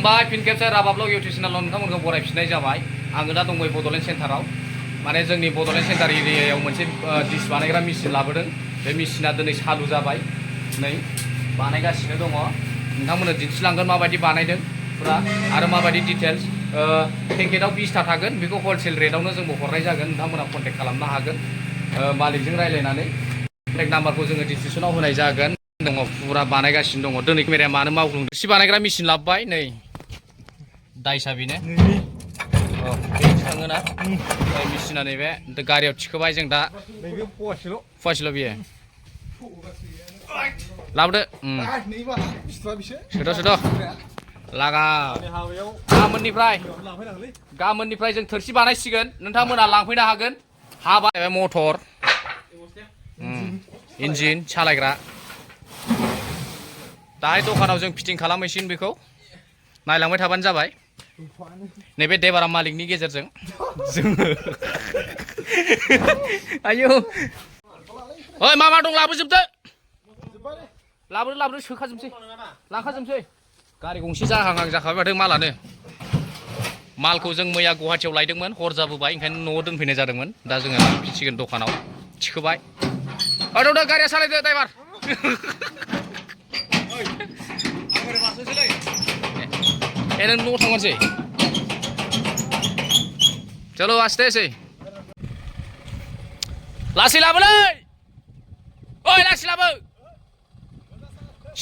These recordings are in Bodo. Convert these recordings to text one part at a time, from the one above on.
खुलुमबाय फिन खेबसे राबाब्लग इउटुब चेनेलाव नोंथांमोनखौ बरायफिननाय जाबाय। आङो दा दंबाय बड'लेण्ड सेन्टाराव, माने जोंनि बड'लेण्ड सेन्टार एरियायाव मोनसे डिश बानायग्रा मेचिन लाबोदों। बे मेचिना दिनै चालु जाबाय, नै बानायगासिनो दङ। नोंथांमोननो दिन्थिलांगोन माबायदि बानायदों फुरा आरो माबायदि डिटेल्स। पेकेटआव 20टा थागोन, बेखौ हलसेल रेटआवनो जोंबो हरनाय जागोन। नोंथांमोना कन्टेक्ट खालामनो हागोन मालिकजों रायज्लायनानै। कन्टेक्ट नाम्बारखौ जोङो डिसक्रिपसनाव होनाय जागोन। दङ फुरा बानायगासिनो दङ। दिनै केमेराया मानो मावग्लुंदों? सि बानायग्रा मेचिन लाबोबाय, नै दाइसा बेनो थाङोना मेचिना नैबे गारियाव थिखोबाय। जों दा फवासेल' बियो लाबोदो। सोद' लागा गाबोननिफ्राय जों थोरसि बानायसिगोन। नोंथांमोना लांफैनो हागोन। हाबा मटर, इन्जिन सालायग्रा। दाहाय दखानाव जों फिटिं खालामहैसिगोन, बेखौ नायलांबाय थाबानो जाबाय। नैबे देबाराम मालिकनि गेजेरजों जोङो आयौ ओइ मा दं लाबोजोबदो, लाबोदो सोखाजोबसै, लांखाजोबसै। गारि गंसे जाहां जाखाबाय माथो मालानो। मालखौ जों मैया गुवाहाटियाव लायदोंमोन, हर जाबोबाय, ओंखायनो न'आव दोनफैनाय जादोंमोन। दा जोङो लांफिनसिगोन दखानाव। थिखोबाय। दे गारिया सालायदो ड्राइभार। नों न'आव थांनोसै। चलो आस्ते एसे लासै लाबोलै, ओइ लासै लाबो।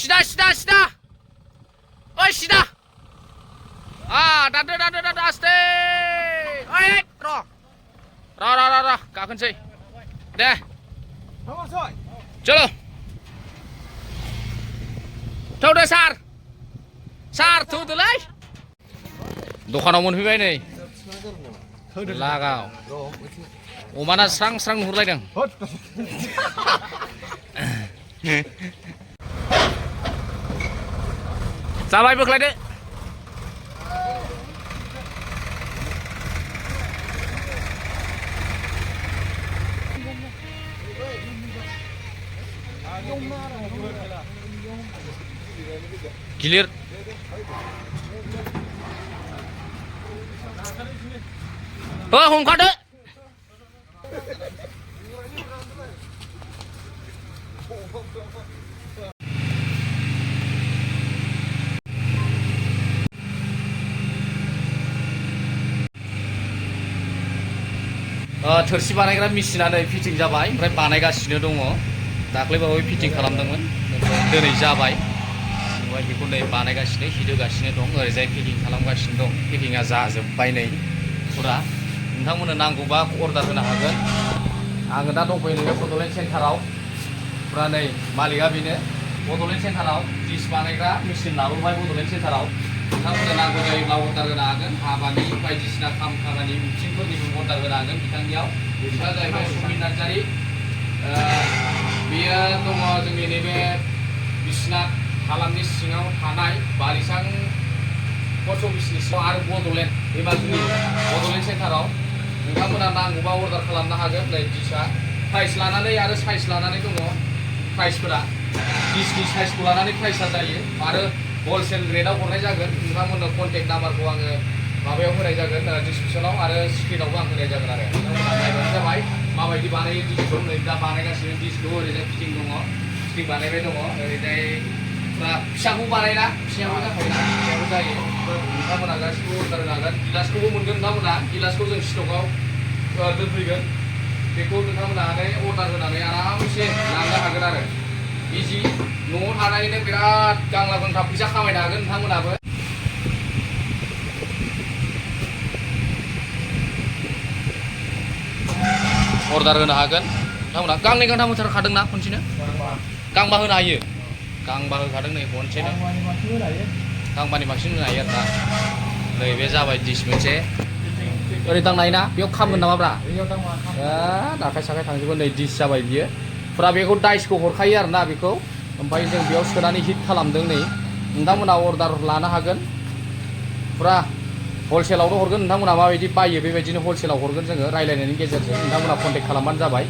सिदा ओइ सिदा। दानदो आस्ते। ओइ र' गाखोनोसै दे। चलो थौदो सार थौदोलै। दखानाव मोनफैबाय नै लागाव। अमाना स्रां नुहुरलायदों। जाबाय, बोख्लायदो। गिलिर हमखादो। थोरसि बानायग्रा मेचिना नै फिटिं जाबाय, ओमफ्राय बानायगासिनो दङ। दाख्लैबावै फिटिं खालामदोंमोन, दिनै जाबाय। ओमफ्राय बेखौ नै बानायगासिनो, हिट होगासिनो दं। ओरैजाय पेकिं खालामगासिनो दं। पेकिंआ जाजोब्बाय नै फुरा। नोंथांमोननो नांगौबा अर्डार होनो हागोन। आङो दा दंफैयो नैबे बड'लेण्ड सेन्टाराव। फुरा नै मालिकआ बेनो। बड'लेण्ड सेन्टाराव डिश बानायग्रा मेचिन लाबोबाय बड'लेण्ड सेन्टाराव। नोंथांमोननो नांगौ जायोब्ला अर्डार होनो हागोन। हाबानि बायदिसिना खामानि मिथिंफोरनिबो अर्डार होनो हागोन बिथांनियाव। बिथाङा जाहैबाय सुमित नार्जारि। बेयो दङ जोंनि नैबे बिश्वनाथ हालामनि सिङाव थानाय बालिसां पस्ट अफिसनि सिङाव आरो बड'लेण्ड बे बाजुनि बड'लेण्ड सेन्टाराव। नोंथांमोना नांगौबा अर्डार खालामनो हागोन। नै डिशआ प्राइस लानानै आरो साइज लानानै दङ प्राइसफोरा। डिशनि साइजखौ लानानै प्राइसा जायो आरो हलसेल रेटआव हरनाय जागोन। नोंथांमोननो कन्टेक्ट नाम्बारखौ आङो माबायाव होनाय जागोन, डिसक्रिपसनाव आरो स्क्रिनावबो आं होनाय जागोन आरो। नोंथांमोना नायबानो जाबाय माबायदि बानायो डिशखौ। नै दा बानायगासिनो डिशखौ। ओरैजाय फिटिं दङ, फिटिं बानायबाय दङ। ओरैजाय फिसाखौ बानायना फिसायाबो जाखायोना, फिसायाबो जायो। नोंथांमोना गासिबो अर्डार होनो हागोन। गिलासखौबो मोनगोन नोंथांमोना। गिलासखौ जों स्टकआव दोनफैगोन। बेखौ नोंथांमोना अर्डार होनानै आरामसे लांनो हागोन आरो। इजि न'आव थानानैनो बिराद गांला गांथा फैसा खामायनो हागोन नोंथांमोनाबो। अर्डार होनो हागोन नोंथांमोना। गांनै गांथाम होथारखादोंना खनसेनो? गांबा होनो हायो। गांबा होखादों नै खनसेनो। गांबानि बांसिन होनो हायो आरो दा। नै बे जाबाय डिश मोनसे। ओरै दांनाय ना बेयाव खामगोन नामाब्रा? आखाइ साखाइ थांजोबगोन। नै डिश जाबाय बियो। फुरा बेखौ डाइसखौ हरखायो आरोना बेखौ। ओमफ्राय जों बेयाव सोनानै हिट खालामदों। नै नोंथांमोना अर्डार लानो हागोन। फुरा हलसेलावनो हरगोन। नोंथांमोना माबायदि बायो बेबायदिनो हलसेलाव हरगोन जोङो रायज्लायनायनि गेजेरजों। नोंथांमोना कन्टेक्ट खालामबानो जाबाय।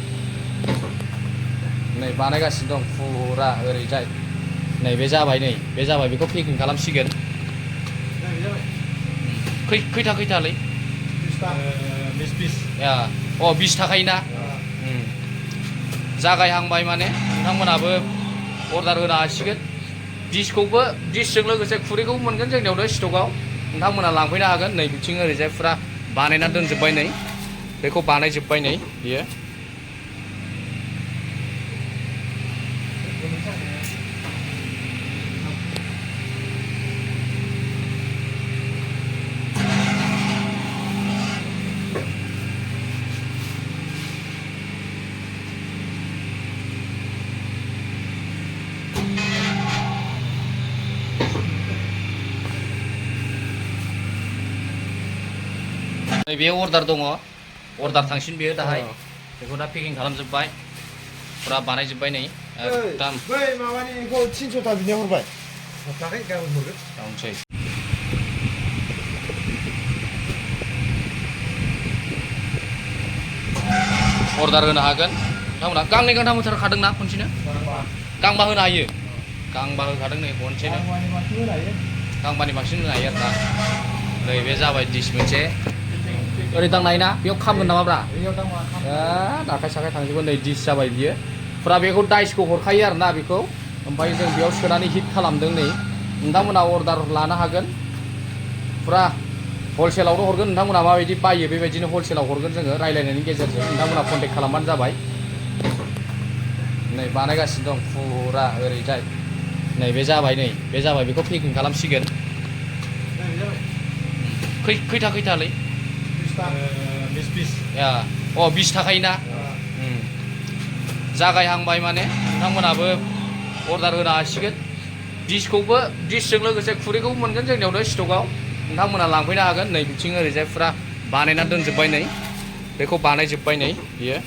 नै बानायगासिनो दं फुरा ओरैजाय। नै बे जाबाय, नै बे जाबाय। बेखौ पेकिं खालामसिगोन। खैथालै 20 20 थाखायोना जागायहांबाय माने नोंथांमोनाबो अर्डार होनो हासिगोन डिसखौबो डिसजों लोगोसे खुरैखौबो मोनगोन जोंनियावनो स्टकआव नोंथांमोना लांफैनो हागोन नै बिथिं ओरैजाय फुरा बानायना दोनजोब्बाय नै बेखौ बानायजोब्बाय नै बियो नैबे अर्डार दङ अर्डार थांसिन बेयो दाहाय बेखौ दा पेकिं खालामजोब्बाय फुरा बानायजोब्बाय नै एकदम बै माबानिखौ 300 ता बिनियाव हरबाय हरथाखै गाबोन हरगोन गावनोसै अर्डार होनो हागोन नोंथांमोना गांनै गांथाम होथारखादोंना खनसेनो गांबा होनो हायो गांबा होखादों नै खनसेनो गांबानि बांसिन होनो हायो आरो दा नै बे जाबाय डिस मोनसे ओरै दांनाय ना बेयाव खामगोन नामाब्रा आखाइ साखाइ थांजोबगोन नै डिस जाबाय बियो फुरा बेखौ डाइसखौ हरखायो आरो ना बेखौ ओमफ्राय जों बेयाव सोनानै हिट खालामदों नै नोंथांमोना अर्डार लानो हागोन फुरा हलसेलावनो हरगोन नोंथांमोना माबायदि बायो बेबायदिनो हलसेलाव हरगोन जोङो रायलायनायनि गेजेरजों नोंथांमोना कन्टेक्ट खालामबानो जाबाय नै बानायगासिनो दं फुरा ओरैजाय नै बे जाबाय बेखौ पेकिं खालामसिगोन खैथालै 20 थाखायोना जागायहांबाय माने नोंथांमोनाबो अर्डार होनो हासिगोन डिसखौबो डिसजों लोगोसे खुरैखौबो मोनगोन जोंनियावनो स्टकआव नोंथांमोना लांफैनो हागोन नै बिथिं ओरैजाय फुरा बानायना दोनजोब्बाय नै बेखौ बानायजोब्बाय नै बियो